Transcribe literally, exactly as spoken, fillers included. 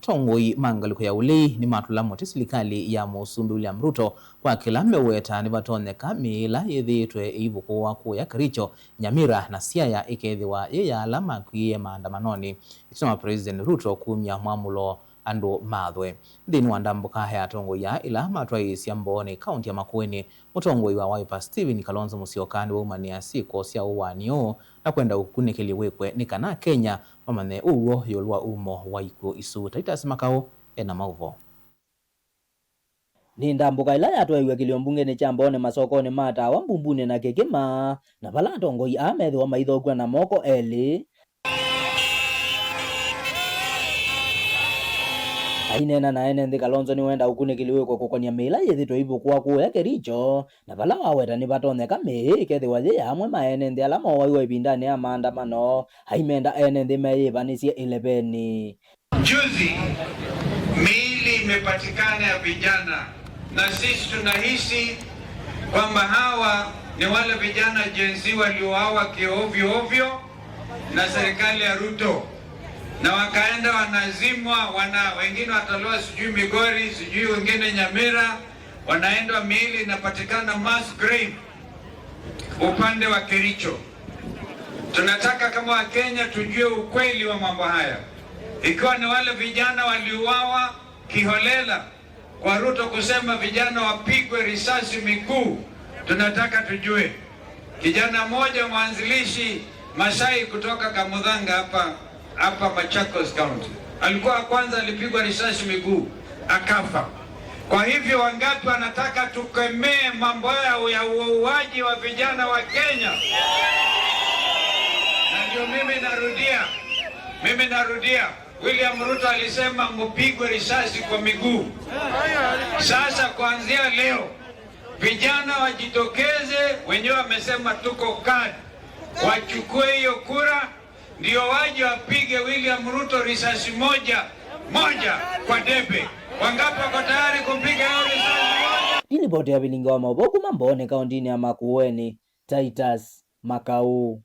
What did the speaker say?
Atongoi ma ngalĩko ya ũlei nĩmatũla mũtĩ silikalĩ ya Mũsumbĩ William Ruto kwa kĩla meũweta nĩvatonyeka mĩĩ ĩla yĩthĩĩtwe ĩivukũwa kũya Kericho, Nyamira na Siaya ĩkethĩwa yĩ ya ala makwie maandamanonĩ ĩtina wa President Ruto kumya mwamũlo andũ mathwe. Nthĩnĩ wa ndambũka ya atongoi aa ĩla matwaĩĩsya Mbooni, kaũnti ya Makueni, mũtongoi wa Wiper Stephen Kalonzo Musyoka nĩwaumanĩa syĩko sya ũaani ũũ na kwenda ũkunĩkĩli wĩkwe nĩ kana Akenya mamanye ũw'o ĩũlũ wa umo wa ikw'ũ isu. Titus Makau ena maũvoo. Nĩ ndambũka ĩla yatwaĩw'e kĩlio mbungenĩ kya Mbooni masokonĩ ma Tawa, Mbumbunĩ na Kĩkĩma, na vala atongoi aa methĩwa maithokw'a na moko elĩ. Aineena na ene nthĩ, Kalonzo nĩwenda ũkunĩkĩli wĩkwe kũkonya mĩĩ ĩla yĩthĩtwe ĩivukũwa kũya Kericho, na vala waweta nĩvatonyeka mĩĩ ĩkethĩwa yĩ ya amwe ma ene nthĩ ala mowaiwe ĩvindanĩ ya maandamano, aimenda ene nthĩ meyĩvanĩsye ĩlevenĩ. Juzi, miili imepatikana ya vijana, na sisi tunahisi kwamba hawa ni wale vijana Gen Z waliouawa kiovyo ovyo na serikali ya Ruto, na wakaenda wanazimwa, wana, wengine watolewa sijui Migori, sijui wengine Nyamira, wanaendwa, miili inapatikana mass grave upande wa Kericho. Tunataka kama Wakenya tujue ukweli wa mambo haya. Ikiwa ni wale vijana waliuawa kiholela kwa Ruto kusema vijana wapigwe risasi miguu, tunataka tujue. Kijana mmoja mwanzilishi Masai kutoka Kamuthanga hapa, hapa Machakos County, alikuwa wa kwanza, alipigwa risasi miguu, akafa. Kwa hivyo, wangapi wanataka tukemee mambo ya, ya uuaji wa vijana wa Kenya? Na ndio mimi narudia, mimi narudia, William Ruto alisema mpigwe risasi kwa miguu. Sasa kuanzia leo, vijana wajitokeze, wenyewe wamesema tuko KAD, wachukue hiyo kura, ndio waje wapige William Ruto risasi moja moja kwa debe. Wangapi wako tayari kumpiga hiyo risasi moja? Nĩ livoti ya vilingi wa maũvoo kuma Mbooni, kaũntinĩ ya Makueni, Titus Makau.